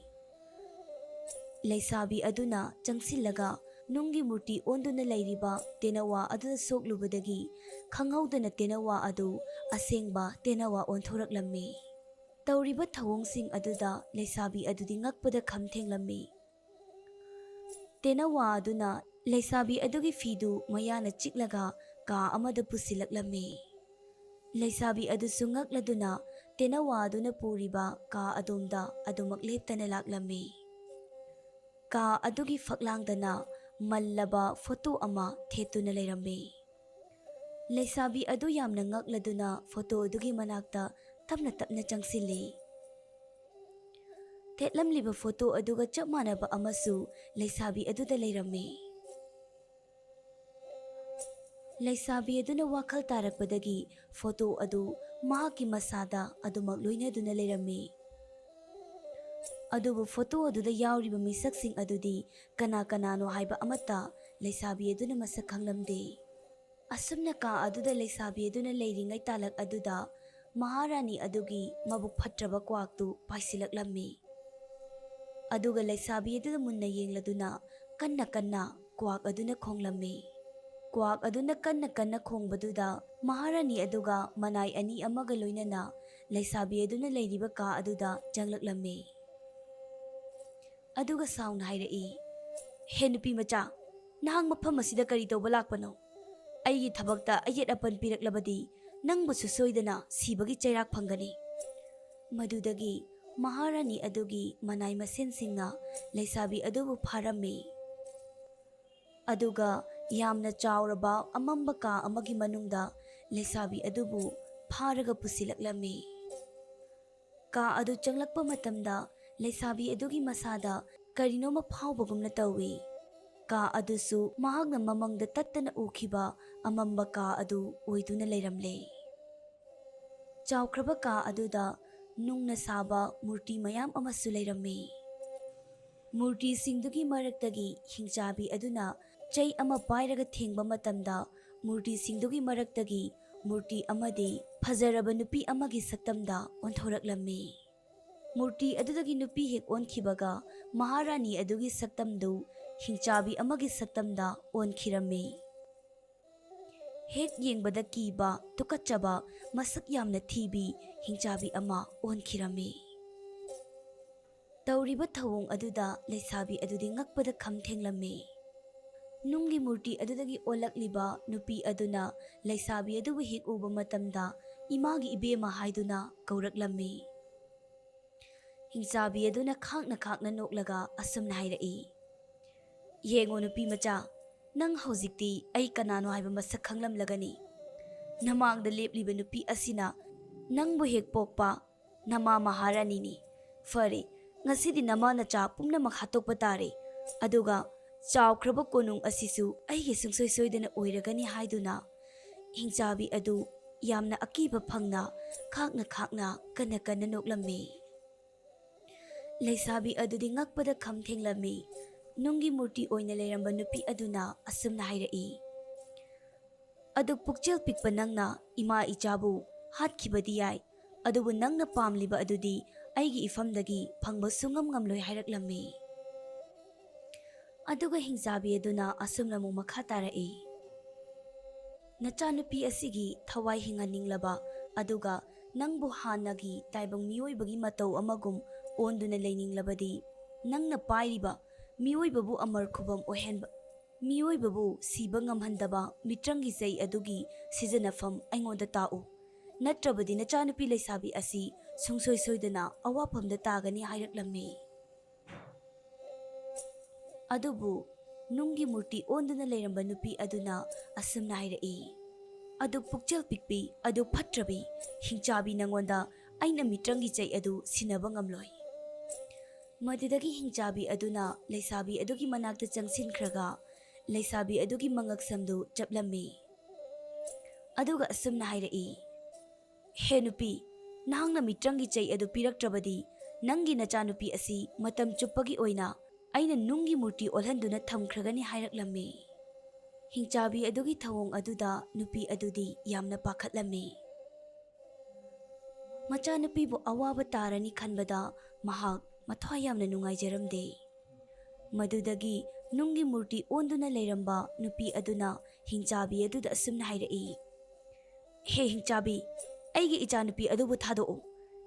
ꯂꯩꯁꯥꯕꯤ ꯑꯗꯨꯅ ꯆꯪꯁꯤꯜꯂꯒ ꯅꯨꯡꯒꯤ ꯃꯨꯔꯇꯤ ꯑꯣꯟꯗꯨꯅ ꯂꯩꯔꯤꯕ ꯇꯦꯅꯋꯥ ꯑꯗꯨꯗ ꯁꯣꯛꯂꯨꯕꯗꯒꯤ, ꯈꯪꯍꯧꯗꯅ ꯇꯦꯅꯋꯥ ꯑꯗꯨ ꯑꯁꯦꯡꯕ ꯇꯦꯅꯋꯥ ꯑꯣꯟꯊꯣꯔꯛꯂꯝꯃꯤ꯫ ꯇꯧꯔꯤꯕ ꯊꯧꯑꯣꯡꯁꯤꯡ ꯑꯗꯨꯗ ꯂꯩꯁꯥꯕꯤ ꯑꯗꯨꯗꯤ ꯉꯛꯄꯗ ꯈꯝ ꯊꯦꯡꯂꯝꯃꯤ꯫ ꯇꯦꯅꯋꯥ ꯑꯗꯨꯅ ꯂꯩꯁꯥꯕꯤ ꯑꯗꯨꯒꯤ ꯐꯤꯗꯨ ꯃꯌꯥꯅ ꯆꯤꯛꯂꯒ ꯀꯥ ꯑꯃꯗ ꯄꯨꯁꯤꯜꯂꯛꯂꯝꯃꯤ꯫ ꯂꯩꯁꯥꯕꯤ ꯑꯗꯨꯁꯨ ꯉꯛꯂꯗꯨꯅ ꯇꯦꯅꯋꯥ ꯑꯗꯨꯅ ꯄꯨꯔꯤꯕ ꯀꯥ ꯑꯗꯣꯝꯗ ꯑꯗꯨꯃꯛ ꯂꯦꯞꯇꯅ ꯂꯥꯛꯂꯝꯃꯤ꯫ ꯀꯥ ꯑꯗꯨꯒꯤ ꯐꯛꯂꯥꯡꯗꯅ ꯃꯜꯂꯕ ꯐꯣꯇꯣ ꯑꯃ ꯊꯦꯠꯇꯨꯅ ꯂꯩꯔꯝꯃꯤ꯫ ꯂꯩꯁꯥꯕꯤ ꯑꯗꯨ ꯌꯥꯝꯅ ꯉꯛꯂꯗꯨꯅ ꯐꯣꯇꯣ ꯑꯗꯨꯒꯤ ꯃꯅꯥꯛꯇ ꯇꯞꯅ ꯇꯞꯅ ꯆꯪꯁꯤꯜꯂꯤ꯫ ꯊꯦꯠꯂꯝꯂꯤꯕ ꯐꯣꯇꯣ ꯑꯗꯨꯒ ꯆꯞ ꯃꯥꯟꯅꯕ ꯑꯃꯁꯨ ꯂꯩꯁꯥꯕꯤ ꯑꯗꯨꯗ ꯂꯩꯔꯝꯃꯤ꯫ ꯂꯩꯁꯥꯕꯤ ꯑꯗꯨꯅ ꯋꯥꯈꯜ ꯇꯥꯔꯛꯄꯗꯒꯤ ꯐꯣꯇꯣ ꯑꯗꯨ ꯃꯍꯥꯛꯀꯤ ꯃꯁꯥꯗ ꯑꯗꯨꯃꯛ ꯂꯣꯏꯅꯗꯨꯅ ꯂꯩꯔꯝꯃꯤ꯫ ꯑꯗꯨꯕꯨ ꯐꯣꯇꯣ ꯑꯗꯨꯗ ꯌꯥꯎꯔꯤꯕ ꯃꯤꯁꯛꯁꯤꯡ ꯑꯗꯨꯗꯤ ꯀꯅꯥ ꯀꯅꯥꯅꯣ ꯍꯥꯏꯕ ꯑꯃꯠꯇ ꯂꯩꯁꯥꯕꯤ ꯑꯗꯨꯅ ꯃꯁꯛ ꯈꯪꯂꯝꯗꯦ꯫ ꯑꯁꯨꯝꯅ ꯀꯥ ꯑꯗꯨꯗ ꯂꯩꯁꯥꯕꯤ ꯑꯗꯨꯅ ꯂꯩꯔꯤꯉꯩ ꯇꯥꯂꯛ ꯑꯗꯨꯗ ꯃꯍꯥꯔꯥꯅꯤ ꯑꯗꯨꯒꯤ ꯃꯕꯨꯛ ꯐꯠꯇ꯭ꯔꯕ ꯀ꯭ꯋꯥꯛꯇꯨ ꯄꯥꯏꯁꯤꯜꯂꯛꯂꯝꯃꯤ꯫ ꯑꯗꯨꯒ ꯂꯩꯁꯥꯕꯤ ꯑꯗꯨꯗ ꯃꯨꯟꯅ ꯌꯦꯡꯂꯗꯨꯅ ꯀꯟꯅ ꯀꯟꯅ ꯀ꯭ꯋꯥꯛ ꯑꯗꯨꯅ ꯈꯣꯡꯂꯝꯃꯤ꯫ ꯀ꯭ꯋꯥꯛ ꯑꯗꯨꯅ ꯀꯟꯅ ꯀꯟꯅ ꯈꯣꯡꯕꯗꯨꯗ ꯃꯍꯥꯔꯥꯅꯤ ꯑꯗꯨꯒ ꯃꯅꯥꯏ ꯑꯅꯤ ꯑꯃꯒ ꯂꯣꯏꯅꯅ ꯂꯩꯁꯥꯕꯤ ꯑꯗꯨꯅ ꯂꯩꯔꯤꯕ ꯀꯥ ꯑꯗꯨꯗ ꯆꯪꯂꯛꯂꯝꯃꯤ꯫ ꯑꯗꯨꯒ ꯁꯥꯎꯅ ꯍꯥꯏꯔꯛꯏ, "ꯍꯦ ꯅꯨꯄꯤ ꯃꯆꯥ, ꯅꯍꯥꯛ ꯃꯐꯝ ꯑꯁꯤꯗ ꯀꯔꯤ ꯇꯧꯕ ꯂꯥꯛꯄꯅꯣ? ꯑꯩꯒꯤ ꯊꯕꯛꯇ ꯑꯌꯦꯠ ꯑꯄꯟ ꯄꯤꯔꯛꯂꯕꯗꯤ ꯅꯪꯕꯨꯁꯨ ꯁꯣꯏꯗꯅ ꯁꯤꯕꯒꯤ ꯆꯩꯔꯥꯛ ꯐꯪꯒꯅꯤ꯫" ꯃꯗꯨꯗꯒꯤ ꯃꯍꯥꯔꯥꯅꯤ ꯑꯗꯨꯒꯤ ꯃꯅꯥꯏ ꯃꯁꯦꯟꯁꯤꯡꯅ ꯂꯩꯁꯥꯕꯤ ꯑꯗꯨꯕꯨ ꯐꯥꯔꯝꯃꯤ꯫ ꯑꯗꯨꯒ ꯌꯥꯝꯅ ꯆꯥꯎꯔꯕ ꯑꯃꯝꯕ ꯀꯥ ꯑꯃꯒꯤ ꯃꯅꯨꯡꯗ ꯂꯩꯁꯥꯕꯤ ꯑꯗꯨꯕꯨ ꯐꯥꯔꯒ ꯄꯨꯁꯤꯜꯂꯛꯂꯝꯃꯤ꯫ ꯀꯥ ꯑꯗꯨ ꯆꯪꯂꯛꯄ ꯃꯇꯝꯗ ꯂꯩꯁꯥꯕꯤ ꯑꯗꯨꯒꯤ ꯃꯁꯥꯗ ꯀꯔꯤꯅꯣꯃ ꯐꯥꯎꯕꯒꯨꯝꯅ ꯇꯧꯏ꯫ ꯀꯥ ꯑꯗꯨꯁꯨ ꯃꯍꯥꯛꯅ ꯃꯃꯪꯗ ꯇꯠꯇꯅ ꯎꯈꯤꯕ ꯑꯃꯝꯕ ꯀꯥ ꯑꯗꯨ ꯑꯣꯏꯗꯨꯅ ꯂꯩꯔꯝꯂꯦ꯫ ꯆꯥꯎꯈ꯭ꯔꯕ ꯀꯥ ꯑꯗꯨꯗ ꯅꯨꯡꯅ ꯁꯥꯕ ꯃꯨꯔꯇꯤ ꯃꯌꯥꯝ ꯑꯃꯁꯨ ꯂꯩꯔꯝꯃꯤ꯫ ꯃꯨꯔꯇꯤꯁꯤꯡꯗꯨꯒꯤ ꯃꯔꯛꯇꯒꯤ ꯍꯤꯡꯆꯥꯕꯤ ꯑꯗꯨꯅ ꯆꯩ ꯑꯃ ꯄꯥꯏꯔꯒ ꯊꯦꯡꯕ ꯃꯇꯝꯗ, ꯃꯨꯔꯇꯤꯁꯤꯡꯗꯨꯒꯤ ꯃꯔꯛꯇꯒꯤ ꯃꯨꯔꯇꯤ ꯑꯃꯗꯤ ꯐꯖꯔꯕ ꯅꯨꯄꯤ ꯑꯃꯒꯤ ꯁꯛꯇꯝꯗ ꯑꯣꯟꯊꯣꯔꯛꯂꯝꯃꯤ꯫ ꯃꯨꯔꯇꯤ ꯑꯗꯨꯗꯒꯤ ꯅꯨꯄꯤ ꯍꯦꯛ ꯑꯣꯟꯈꯤꯕꯒ, ꯃꯍꯥꯔꯥꯅꯤ ꯑꯗꯨꯒꯤ ꯁꯛꯇꯝꯗꯨ ꯍꯤꯡꯆꯥꯕꯤ ꯑꯃꯒꯤ ꯁꯛꯇꯝꯗ ꯑꯣꯟꯈꯤꯔꯝꯃꯤ꯫ ꯍꯦꯛ ꯌꯦꯡꯕꯗ ꯀꯤꯕ, ꯇꯨꯀꯠꯆꯕ, ꯃꯁꯛ ꯌꯥꯝꯅ ꯊꯤꯕꯤ ꯍꯤꯡꯆꯥꯕꯤ ꯑꯃ ꯑꯣꯟꯈꯤꯔꯝꯃꯤ꯫ ꯇꯧꯔꯤꯕ ꯊꯧꯑꯣꯡ ꯑꯗꯨꯗ ꯂꯩꯁꯥꯕꯤ ꯑꯗꯨꯗꯤ ꯉꯛꯄꯗ ꯈꯝ ꯊꯦꯡꯂꯝꯃꯤ꯫ ꯅꯨꯡꯒꯤ ꯃꯨꯔꯇꯤ ꯑꯗꯨꯗꯒꯤ ꯑꯣꯜꯂꯛꯂꯤꯕ ꯅꯨꯄꯤ ꯑꯗꯨꯅ ꯂꯩꯁꯥꯕꯤ ꯑꯗꯨꯕꯨ ꯍꯦꯛ ꯎꯕ ꯃꯇꯝꯗ "ꯏꯃꯥꯒꯤ ꯏꯕꯦꯝꯃ" ꯍꯥꯏꯗꯨꯅ ꯀꯧꯔꯛꯂꯝꯃꯤ꯫ ꯍꯤꯡꯆꯥꯕꯤ ꯑꯗꯨꯅ ꯈꯥꯛꯅ ꯈꯥꯛꯅ ꯅꯣꯛꯂꯒ ꯑꯁꯨꯝꯅ ꯍꯥꯏꯔꯛꯏ, "ꯌꯦꯡꯉꯣ ꯅꯨꯄꯤ ꯃꯆꯥ, ꯅꯪ ꯍꯧꯖꯤꯛꯇꯤ ꯑꯩ ꯀꯅꯥꯅꯣ ꯍꯥꯏꯕ ꯃꯁꯛ ꯈꯪꯂꯝꯂꯒꯅꯤ꯫ ꯅꯃꯥꯡꯗ ꯂꯦꯞꯂꯤꯕ ꯅꯨꯄꯤ ꯑꯁꯤꯅ ꯅꯪꯕꯨ ꯍꯦꯛ ꯄꯣꯛꯄ ꯅꯃꯥ ꯃꯍꯥꯔꯥꯅꯤꯅꯤ꯫ ꯐꯔꯦ, ꯉꯁꯤꯗꯤ ꯅꯃꯥ ꯅꯆꯥ ꯄꯨꯝꯅꯃꯛ ꯍꯥꯠꯇꯣꯛꯄ ꯇꯥꯔꯦ, ꯑꯗꯨꯒ ꯆꯥꯎꯈ꯭ꯔꯕ ꯀꯣꯅꯨꯡ ꯑꯁꯤꯁꯨ ꯑꯩꯒꯤ ꯁꯨꯡꯁꯣꯏ ꯁꯣꯏꯗꯅ ꯑꯣꯏꯔꯒꯅꯤ" ꯍꯥꯏꯗꯨꯅ ꯍꯤꯡꯆꯥꯕꯤ ꯑꯗꯨ ꯌꯥꯝꯅ ꯑꯀꯤꯕ ꯐꯪꯅ ꯈꯥꯛꯅ ꯈꯥꯛꯅ ꯀꯟꯅ ꯀꯟꯅ ꯅꯣꯛꯂꯝꯃꯤ꯫ ꯂꯩꯁꯥꯕꯤ ꯑꯗꯨꯗꯤ ꯉꯛꯄꯗ ꯈꯝ ꯊꯦꯡꯂꯝꯃꯤ꯫ ꯅꯨꯡꯒꯤ ꯃꯨꯔꯇꯤ ꯑꯣꯏꯅ ꯂꯩꯔꯝꯕ ꯅꯨꯄꯤ ꯑꯗꯨꯅ ꯑꯁꯨꯝꯅ ꯍꯥꯏꯔꯛꯏ, "ꯑꯗꯨ ꯄꯨꯛꯆꯦꯜ ꯄꯤꯛꯄ ꯅꯪꯅ ꯏꯃꯥ ꯏꯆꯥꯕꯨ ꯍꯥꯠꯈꯤꯕꯗꯤ ꯌꯥꯏ, ꯑꯗꯨꯕꯨ ꯅꯪꯅ ꯄꯥꯝꯂꯤꯕ ꯑꯗꯨꯗꯤ ꯑꯩꯒꯤ ꯏꯐꯝꯗꯒꯤ ꯐꯪꯕ ꯁꯨꯡꯉꯝ ꯉꯝꯂꯣꯏ" ꯍꯥꯏꯔꯛꯂꯝꯃꯤ꯫ ꯑꯗꯨꯒ ꯍꯤꯡꯆꯥꯕꯤ ꯑꯗꯨꯅ ꯑꯁꯨꯝꯅ ꯑꯃꯨꯛ ꯃꯈꯥ ꯇꯥꯔꯛꯏ, "ꯅꯆꯥꯅꯨꯄꯤ ꯑꯁꯤꯒꯤ ꯊꯋꯥꯏ ꯍꯤꯡꯍꯟꯅꯤꯡꯂꯕ, ꯑꯗꯨꯒ ꯅꯪꯕꯨ ꯍꯥꯟꯅꯒꯤ ꯇꯥꯏꯕꯪ ꯃꯤꯑꯣꯏꯕꯒꯤ ꯃꯇꯧ ꯑꯃꯒꯨꯝ ꯑꯣꯟꯗꯨꯅ ꯂꯩꯅꯤꯡꯂꯕꯗꯤ, ꯅꯪꯅ ꯄꯥꯏꯔꯤꯕ ꯃꯤꯑꯣꯏꯕꯕꯨ ꯑꯃꯔ ꯈꯨꯕꯝ ꯑꯣꯏꯍꯟꯕ, ꯃꯤꯑꯣꯏꯕꯕꯨ ꯁꯤꯕ ꯉꯝꯍꯟꯗꯕ ꯃꯤꯇ꯭ꯔꯪꯒꯤ ꯆꯩ ꯑꯗꯨꯒꯤ ꯁꯤꯖꯤꯟꯅꯐꯝ ꯑꯩꯉꯣꯟꯗ ꯇꯥꯛꯎ꯫ ꯅꯠꯇ꯭ꯔꯕꯗꯤ ꯅꯆꯥꯅꯨꯄꯤ ꯂꯩꯁꯥꯕꯤ ꯑꯁꯤ ꯁꯨꯡꯁꯣꯏ ꯁꯣꯏꯗꯅ ꯑꯋꯥꯐꯝꯗ ꯇꯥꯒꯅꯤ" ꯍꯥꯏꯔꯛꯂꯝꯃꯤ꯫ ꯑꯗꯨꯕꯨ ꯅꯨꯡꯒꯤ ꯃꯨꯔꯇꯤ ꯑꯣꯟꯗꯨꯅ ꯂꯩꯔꯝꯕ ꯅꯨꯄꯤ ꯑꯗꯨꯅ ꯑꯁꯨꯝꯅ ꯍꯥꯏꯔꯛꯏ, "ꯑꯗꯨ ꯄꯨꯛꯆꯦꯜ ꯄꯤꯛꯄꯤ, ꯑꯗꯨ ꯐꯠꯇ꯭ꯔꯕꯤ, ꯍꯤꯡꯆꯥꯕꯤ, ꯅꯉꯣꯟꯗ ꯑꯩꯅ ꯃꯤꯇ꯭ꯔꯪꯒꯤ ꯆꯩ ꯑꯗꯨ ꯁꯤꯟꯅꯕ ꯉꯝꯂꯣꯏ"꯫ ꯃꯗꯨꯗꯒꯤ ꯍꯤꯡꯆꯥꯕꯤ ꯑꯗꯨꯅ ꯂꯩꯁꯥꯕꯤ ꯑꯗꯨꯒꯤ ꯃꯅꯥꯛꯇ ꯆꯪꯁꯤꯟꯈ꯭ꯔꯒ ꯂꯩꯁꯥꯕꯤ ꯑꯗꯨꯒꯤ ꯃꯉꯛꯁꯝꯗꯨ ꯆꯞꯂꯝꯃꯤ꯫ ꯑꯗꯨꯒ ꯑꯁꯨꯝꯅ ꯍꯥꯏꯔꯛꯏ, "ꯍꯦ ꯅꯨꯄꯤ, ꯅꯍꯥꯛꯅ ꯃꯤꯇ꯭ꯔꯪꯒꯤ ꯆꯩ ꯑꯗꯨ ꯄꯤꯔꯛꯇ꯭ꯔꯕꯗꯤ ꯅꯪꯒꯤ ꯅꯆꯥꯅꯨꯄꯤ ꯑꯁꯤ ꯃꯇꯝ ꯆꯨꯞꯄꯒꯤ ꯑꯣꯏꯅ ꯑꯩꯅ ꯅꯨꯡꯒꯤ ꯃꯨꯔꯇꯤ ꯑꯣꯜꯍꯟꯗꯨꯅ ꯊꯝꯈ꯭ꯔꯒꯅꯤ" ꯍꯥꯏꯔꯛꯂꯝꯃꯤ꯫ ꯍꯤꯡꯆꯥꯕꯤ ꯑꯗꯨꯒꯤ ꯊꯧꯑꯣꯡ ꯑꯗꯨꯗ ꯅꯨꯄꯤ ꯑꯗꯨꯗꯤ ꯌꯥꯝꯅ ꯄꯥꯈꯠꯂꯝꯃꯤ꯫ ꯃꯆꯥꯅꯨꯄꯤꯕꯨ ꯑꯋꯥꯕ ꯇꯥꯔꯅꯤ ꯈꯟꯕꯗ ꯃꯍꯥꯛ ꯃꯊ꯭ꯋꯥꯏ ꯌꯥꯝꯅ ꯅꯨꯡꯉꯥꯏꯖꯔꯝꯗꯦ꯫ ꯃꯗꯨꯗꯒꯤ ꯅꯨꯡꯒꯤ ꯃꯨꯔꯇꯤ ꯑꯣꯟꯗꯨꯅ ꯂꯩꯔꯝꯕ ꯅꯨꯄꯤ ꯑꯗꯨꯅ ꯍꯤꯡꯆꯥꯕꯤ ꯑꯗꯨꯗ ꯑꯁꯨꯝꯅ ꯍꯥꯏꯔꯛꯏ, "ꯍꯦ ꯍꯤꯡꯆꯥꯕꯤ, ꯑꯩꯒꯤ ꯏꯆꯥꯅꯨꯄꯤ ꯑꯗꯨꯕꯨ ꯊꯥꯗꯣꯛꯎ꯫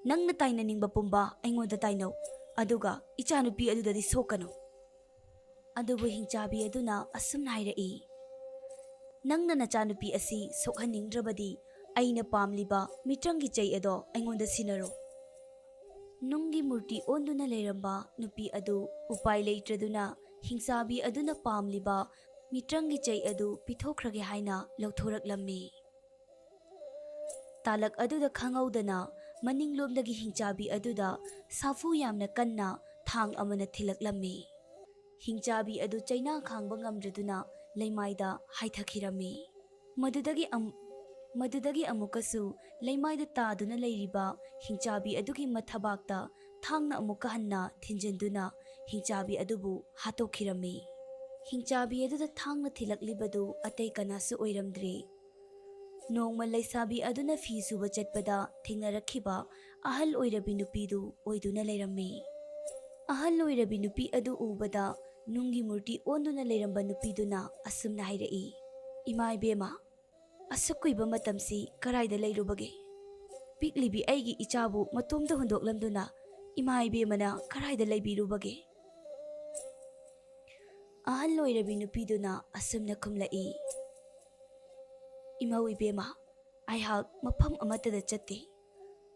ꯅꯪꯅ ꯇꯥꯏꯅꯅꯤꯡꯕ ꯄꯨꯝꯕ ꯑꯩꯉꯣꯟꯗ ꯇꯥꯏꯅꯧ, ꯑꯗꯨꯒ ꯏꯆꯥꯅꯨꯄꯤ ꯑꯗꯨꯗꯗꯤ ꯁꯣꯛꯀꯅꯨ꯫" ꯑꯗꯨꯕꯨ ꯍꯤꯡꯆꯥꯕꯤ ꯑꯗꯨꯅ ꯑꯁꯨꯝꯅ ꯍꯥꯏꯔꯛꯏ, "ꯅꯪꯅ ꯅꯆꯥꯅꯨꯄꯤ ꯑꯁꯤ ꯁꯣꯛꯍꯟꯅꯤꯡꯗ꯭ꯔꯕꯗꯤ ꯑꯩꯅ ꯄꯥꯝꯂꯤꯕ ꯃꯤꯇ꯭ꯔꯪꯒꯤ ꯆꯩ ꯑꯗꯣ ꯑꯩꯉꯣꯟꯗ ꯁꯤꯟꯅꯔꯣ꯫" ꯅꯨꯡꯒꯤ ꯃꯨꯔꯇꯤ ꯑꯣꯟꯗꯨꯅ ꯂꯩꯔꯝꯕ ꯅꯨꯄꯤ ꯑꯗꯨ ꯎꯄꯥꯏ ꯂꯩꯇ꯭ꯔꯗꯨꯅ ꯍꯤꯡꯆꯥꯕꯤ ꯑꯗꯨꯅ ꯄꯥꯝꯂꯤꯕ ꯃꯤꯇ꯭ꯔꯪꯒꯤ ꯆꯩ ꯑꯗꯨ ꯄꯤꯊꯣꯛꯈ꯭ꯔꯒꯦ ꯍꯥꯏꯅ ꯂꯧꯊꯣꯔꯛꯂꯝꯃꯤ꯫ ꯇꯥꯂꯛ ꯑꯗꯨꯗ ꯈꯪꯍꯧꯗꯅ ꯃꯅꯤꯡꯂꯣꯝꯗꯒꯤ ꯍꯤꯡꯆꯥꯕꯤ ꯑꯗꯨꯗ ꯁꯥꯐꯨ ꯌꯥꯝꯅ ꯀꯟꯅ ꯊꯥꯡ ꯑꯃꯅ ꯊꯤꯜꯂꯛꯂꯝꯃꯤ꯫ ꯍꯤꯡꯆꯥꯕꯤ ꯑꯗꯨ ꯆꯩꯅꯥ ꯈꯥꯡꯕ ꯉꯝꯗ꯭ꯔꯗꯨꯅ ꯂꯩꯃꯥꯏꯗ ꯍꯥꯏꯊꯈꯤꯔꯝꯃꯤ꯫ ꯃꯗꯨꯗꯒꯤ ꯑꯝ-, ꯃꯗꯨꯗꯒꯤ ꯑꯃꯨꯛꯀꯁꯨ ꯂꯩꯃꯥꯏꯗ ꯇꯥꯗꯨꯅ ꯂꯩꯔꯤꯕ ꯍꯤꯡꯆꯥꯕꯤ ꯑꯗꯨꯒꯤ ꯃꯊꯕꯥꯛꯇ ꯊꯥꯡꯅ ꯑꯃꯨꯛꯀ ꯍꯟꯅ ꯊꯤꯟꯖꯤꯟꯗꯨꯅ ꯍꯤꯡꯆꯥꯕꯤ ꯑꯗꯨꯕꯨ ꯍꯥꯠꯇꯣꯛꯈꯤꯔꯝꯃꯤ꯫ ꯍꯤꯡꯆꯥꯕꯤ ꯑꯗꯨꯗ ꯊꯥꯡꯅ ꯊꯤꯜꯂꯛꯂꯤꯕꯗꯨ ꯑꯇꯩ ꯀꯅꯥꯁꯨ ꯑꯣꯏꯔꯝꯗ꯭ꯔꯦ꯫ ꯅꯣꯡꯃ ꯂꯩꯁꯥꯕꯤ ꯑꯗꯨꯅ ꯐꯤ ꯁꯨꯕ ꯆꯠꯄꯗ ꯊꯦꯡꯅꯔꯛꯈꯤꯕ ꯑꯍꯜ ꯑꯣꯏꯔꯕꯤ ꯅꯨꯄꯤꯗꯨ ꯑꯣꯏꯗꯨꯅ ꯂꯩꯔꯝꯃꯤ꯫ ꯑꯍꯜ ꯑꯣꯏꯔꯕꯤ ꯅꯨꯄꯤ ꯑꯗꯨ ꯎꯕꯗ ꯅꯨꯡꯒꯤ ꯃꯨꯔꯇꯤ ꯑꯣꯟꯗꯨꯅ ꯂꯩꯔꯝꯕ ꯅꯨꯄꯤꯗꯨꯅ ꯑꯁꯨꯝꯅ ꯍꯥꯏꯔꯛꯏ, "ꯏꯃꯥ ꯏꯕꯦꯝꯃ, ꯑꯁꯨꯛ ꯀꯨꯏꯕ ꯃꯇꯝꯁꯤ ꯀꯔꯥꯏꯗ ꯂꯩꯔꯨꯕꯒꯦ? ꯄꯤꯛꯂꯤꯕꯤ ꯑꯩꯒꯤ ꯏꯆꯥꯕꯨ ꯃꯇꯣꯝꯇ ꯍꯨꯟꯗꯣꯛꯂꯝꯗꯨꯅ ꯏꯃꯥ ꯏꯕꯦꯝꯃꯅ ꯀꯔꯥꯏꯗ ꯂꯩꯕꯤꯔꯨꯕꯒꯦ?" ꯑꯍꯜ ꯑꯣꯏꯔꯕꯤ ꯅꯨꯄꯤꯗꯨꯅ ꯑꯁꯨꯝꯅ ꯈꯨꯝꯂꯛꯏ, "ꯏꯃꯧ ꯏꯕꯦꯝꯃ, ꯑꯩꯍꯥꯛ ꯃꯐꯝ ꯑꯃꯠꯇꯗ ꯆꯠꯇꯦ꯫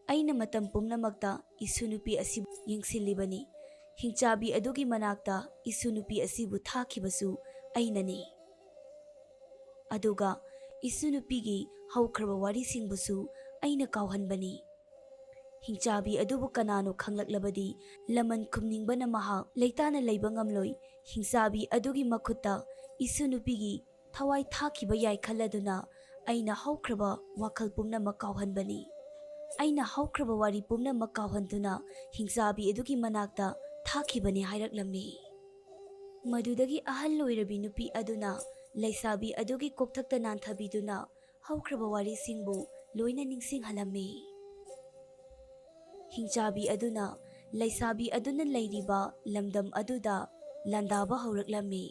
ꯑꯩꯅ ꯃꯇꯝ ꯄꯨꯝꯅꯃꯛꯇ ꯏꯁꯨ ꯅꯨꯄꯤ ꯑꯁꯤꯕꯨ ꯌꯦꯡꯁꯤꯜꯂꯤꯕꯅꯤ꯫ ꯍꯤꯡꯆꯥꯕꯤ ꯑꯗꯨꯒꯤ ꯃꯅꯥꯛꯇ ꯏꯁꯨ ꯅꯨꯄꯤ ꯑꯁꯤꯕꯨ ꯊꯥꯈꯤꯕꯁꯨ ꯑꯩꯅꯅꯤ꯫ ꯑꯗꯨꯒ ꯏꯁꯨ ꯅꯨꯄꯤꯒꯤ ꯍꯧꯈ꯭ꯔꯕ ꯋꯥꯔꯤꯁꯤꯡꯕꯨꯁꯨ ꯑꯩꯅ ꯀꯥꯎꯍꯟꯕꯅꯤ꯫ ꯍꯤꯡꯆꯥꯕꯤ ꯑꯗꯨꯕꯨ ꯀꯅꯥꯅꯣ ꯈꯪꯂꯛꯂꯕꯗꯤ ꯂꯃꯟ ꯈꯨꯝꯅꯤꯡꯕꯅ ꯃꯍꯥꯛ ꯂꯩꯇꯥꯅ ꯂꯩꯕ ꯉꯝꯂꯣꯏ꯫ ꯍꯤꯡꯆꯥꯕꯤ ꯑꯗꯨꯒꯤ ꯃꯈꯨꯠꯇ ꯏꯁꯨ ꯅꯨꯄꯤꯒꯤ ꯊꯋꯥꯏ ꯊꯥꯈꯤꯕ ꯌꯥꯏ ꯈꯜꯂꯗꯨꯅ ꯑꯩꯅ ꯍꯧꯈ꯭ꯔꯕ ꯋꯥꯈꯜ ꯄꯨꯝꯅꯃꯛ ꯀꯥꯎꯍꯟꯕꯅꯤ꯫ ꯑꯩꯅ ꯍꯧꯈ꯭ꯔꯕ ꯋꯥꯔꯤ ꯄꯨꯝꯅꯃꯛ ꯀꯥꯎꯍꯟꯗꯨꯅ ꯍꯤꯡꯆꯥꯕꯤ ꯑꯗꯨꯒꯤ ꯃꯅꯥꯛꯇ ꯊꯥꯈꯤꯕꯅꯤ" ꯍꯥꯏꯔꯛꯂꯝꯃꯤ꯫ ꯃꯗꯨꯗꯒꯤ ꯑꯍꯜ ꯑꯣꯏꯔꯕꯤ ꯅꯨꯄꯤ ꯑꯗꯨꯅ ꯂꯩꯁꯥꯕꯤ ꯑꯗꯨꯒꯤ ꯀꯣꯛꯊꯛꯇ ꯅꯥꯟꯊꯕꯤꯗꯨꯅ ꯍꯧꯈ꯭ꯔꯕ ꯋꯥꯔꯤꯁꯤꯡꯕꯨ ꯂꯣꯏꯅ ꯅꯤꯡꯁꯤꯡꯍꯜꯂꯝꯃꯤ꯫ ꯍꯤꯡꯆꯥꯕꯤ ꯑꯗꯨꯅ ꯂꯩꯁꯥꯕꯤ ꯑꯗꯨꯅ ꯂꯩꯔꯤꯕ ꯂꯝꯗꯝ ꯑꯗꯨꯗ ꯂꯥꯟꯗꯥꯕ ꯍꯧꯔꯛꯂꯝꯃꯤ꯫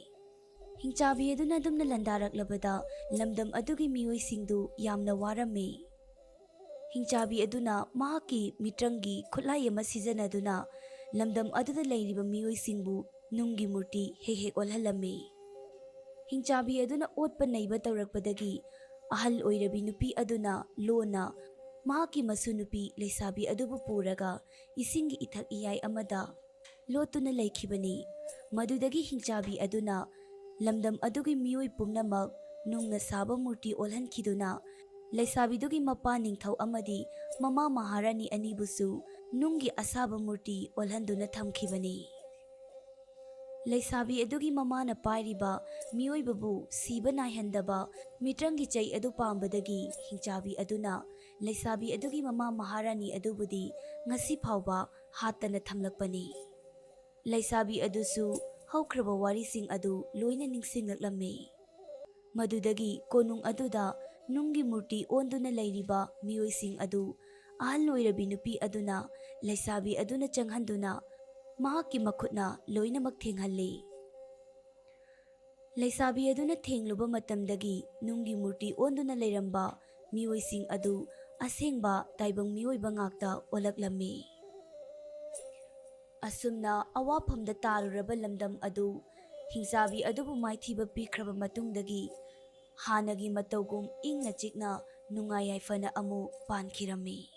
ꯍꯤꯡꯆꯥꯕꯤ ꯑꯗꯨꯅ ꯑꯗꯨꯝꯅ ꯂꯥꯟꯗꯥꯔꯛꯂꯕꯗ ꯂꯝꯗꯝ ꯑꯗꯨꯒꯤ ꯃꯤꯑꯣꯏꯁꯤꯡꯗꯨ ꯌꯥꯝꯅ ꯋꯥꯔꯝꯃꯤ꯫ ꯍꯤꯡꯆꯥꯕꯤ ꯑꯗꯨꯅ ꯃꯍꯥꯛꯀꯤ ꯃꯤꯇ꯭ꯔꯪꯒꯤ ꯈꯨꯠꯂꯥꯏ ꯑꯃ ꯁꯤꯖꯤꯟꯅꯗꯨꯅ ꯂꯝꯗꯝ ꯑꯗꯨꯗ ꯂꯩꯔꯤꯕ ꯃꯤꯑꯣꯏꯁꯤꯡꯕꯨ ꯅꯨꯡꯒꯤ ꯃꯨꯔꯇꯤ ꯍꯦꯛ ꯍꯦꯛ ꯑꯣꯜꯍꯜꯂꯝꯃꯤ꯫ ꯍꯤꯡꯆꯥꯕꯤ ꯑꯗꯨꯅ ꯑꯣꯠꯄ ꯅꯩꯕ ꯇꯧꯔꯛꯄꯗꯒꯤ ꯑꯍꯜ ꯑꯣꯏꯔꯕꯤ ꯅꯨꯄꯤ ꯑꯗꯨꯅ ꯂꯣꯟꯅ ꯃꯍꯥꯛꯀꯤ ꯃꯁꯨ ꯅꯨꯄꯤ ꯂꯩꯁꯥꯕꯤ ꯑꯗꯨꯕꯨ ꯄꯨꯔꯒ ꯏꯁꯤꯡꯒꯤ ꯏꯊꯛ ꯏꯌꯥꯏ ꯑꯃꯗ ꯂꯣꯠꯇꯨꯅ ꯂꯩꯈꯤꯕꯅꯤ꯫ ꯃꯗꯨꯗꯒꯤ ꯍꯤꯡꯆꯥꯕꯤ ꯑꯗꯨꯅ ꯂꯝꯗꯝ ꯑꯗꯨꯒꯤ ꯃꯤꯑꯣꯏ ꯄꯨꯝꯅꯃꯛ ꯅꯨꯡꯅ ꯁꯥꯕ ꯃꯨꯔꯇꯤ ꯑꯣꯜꯍꯟꯈꯤꯗꯨꯅ ꯂꯩꯁꯥꯕꯤꯗꯨꯒꯤ ꯃꯄꯥ ꯅꯤꯡꯊꯧ ꯑꯃꯗꯤ ꯃꯃꯥ ꯃꯍꯥꯔꯥꯅꯤ ꯑꯅꯤꯕꯨꯁꯨ ꯅꯨꯡꯒꯤ ꯑꯁꯥꯕ ꯃꯨꯔꯇꯤ ꯑꯣꯜꯍꯟꯗꯨꯅ ꯊꯝꯈꯤꯕꯅꯤ꯫ ꯂꯩꯁꯥꯕꯤ ꯑꯗꯨꯒꯤ ꯃꯃꯥꯅ ꯄꯥꯏꯔꯤꯕ ꯃꯤꯑꯣꯏꯕꯕꯨ ꯁꯤꯕ ꯅꯥꯏꯍꯟꯗꯕ ꯃꯤꯇ꯭ꯔꯪꯒꯤ ꯆꯩ ꯑꯗꯨ ꯄꯥꯝꯕꯗꯒꯤ ꯍꯤꯡꯆꯥꯕꯤ ꯑꯗꯨꯅ ꯂꯩꯁꯥꯕꯤ ꯑꯗꯨꯒꯤ ꯃꯃꯥ ꯃꯍꯥꯔꯥꯅꯤ ꯑꯗꯨꯕꯨꯗꯤ ꯉꯁꯤ ꯐꯥꯎꯕ ꯍꯥꯠꯇꯅ ꯊꯝꯂꯛꯄꯅꯤ꯫ ꯂꯩꯁꯥꯕꯤ ꯑꯗꯨꯁꯨ ꯍꯧꯈ꯭ꯔꯕ ꯋꯥꯔꯤꯁꯤꯡ ꯑꯗꯨ ꯂꯣꯏꯅ ꯅꯤꯡꯁꯤꯡꯂꯛꯂꯝꯃꯤ꯫ ꯃꯗꯨꯗꯒꯤ ꯀꯣꯅꯨꯡ ꯑꯗꯨꯗ ꯅꯨꯡꯒꯤ ꯃꯨꯔꯇꯤ ꯑꯣꯟꯗꯨꯅ ꯂꯩꯔꯤꯕ ꯃꯤꯑꯣꯏꯁꯤꯡ ꯑꯗꯨ ꯑꯍꯜ ꯑꯣꯏꯔꯕꯤ ꯅꯨꯄꯤ ꯑꯗꯨꯅ ꯂꯩꯁꯥꯕꯤ ꯑꯗꯨꯅ ꯆꯪꯍꯟꯗꯨꯅ ꯃꯍꯥꯛꯀꯤ ꯃꯈꯨꯠꯅ ꯂꯣꯏꯅꯃꯛ ꯊꯦꯡꯍꯜꯂꯤ꯫ ꯂꯩꯁꯥꯕꯤ ꯑꯗꯨꯅ ꯊꯦꯡꯂꯨꯕ ꯃꯇꯝꯗꯒꯤ ꯅꯨꯡꯒꯤ ꯃꯨꯔꯇꯤ ꯑꯣꯟꯗꯨꯅ ꯂꯩꯔꯝꯕ ꯃꯤꯑꯣꯏꯁꯤꯡ ꯑꯗꯨ ꯑꯁꯦꯡꯕ ꯇꯥꯏꯕꯪ ꯃꯤꯑꯣꯏꯕ ꯉꯥꯛꯇ ꯑꯣꯜꯂꯛꯂꯝꯃꯤ꯫ ꯑꯁꯨꯝꯅ ꯑꯋꯥꯐꯝꯗ ꯇꯥꯔꯨꯔꯕ ꯂꯝꯗꯝ ꯑꯗꯨ ꯍꯤꯡꯆꯥꯕꯤ ꯑꯗꯨꯕꯨ ꯃꯥꯏꯊꯤꯕ ꯄꯤꯈ꯭ꯔꯕ ꯃꯇꯨꯡꯗꯒꯤ ꯍꯥꯟꯅꯒꯤ ꯃꯇꯧꯒꯨꯝ ꯏꯪꯅ ꯆꯤꯛꯅ ꯅꯨꯡꯉꯥꯏ ꯌꯥꯏꯐꯅ ꯑꯃꯨꯛ ꯄꯥꯟꯈꯤꯔꯝꯃꯤ꯫